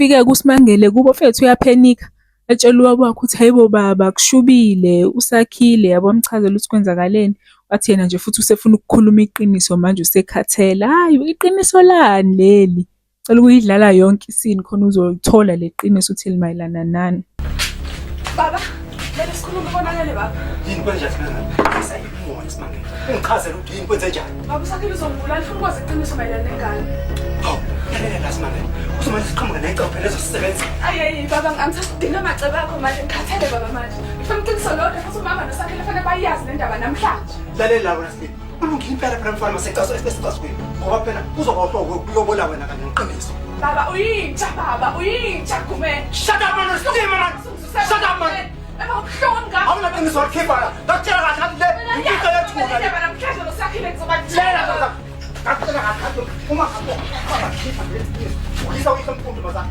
Kufike kuSimangele kubo mfethu uyaphenikha, etshela ubaba wakhe ukuthi hhayi bo baba kushubile, uSakhile yabo, amchazele ukuthi kwenzakaleni. Wathi yena nje futhi usefuna ukukhuluma iqiniso manje usekhathele. Hhayi iqiniso lani leli? Cela ukuyidlala yonke isini khona uzolithola le qiniso ukuthi limayelana nani. Baba, kumele sikhulume konakele baba. Yini kwenze njani Simangele? Sayibona Simangele. Ungichazele ukuthi yini kwenze njani? Baba uSakhile uzongibulala ufuna ukwazi iqiniso mayelana nengane. Hawu, lalela la Simangele. Uzomane siqhamuke necebo phela ezosisebenza. Ayi ayi baba angisasidinga amacebo akho manje ngikhathele baba manje. Ngifuna iqiniso lodwa futhi umama noSakhile fanele bayazi le ndaba namhlanje. Lalela la wena Simangele. Ulungile impela phela mfana masecaso esicasweni. Ngoba phela uzoba uhlobo kuyobola wena kanye neqiniso. Baba uyinja baba uyinja Gumede. Shut up man, Sima man. Shut up man. Eba kubuhlungu ngakho. Awunaqiniso olikhipha la. Ngakutshela kahle ngathi le imfihlo yethuna le. Indaba namhlanje noSakhile ngizobatshela. Lela ndoda. Ngakutshela kahle ngathi uma ngabe ungakhipha leli qiniso. Uyisa uyise mkhulu mazana.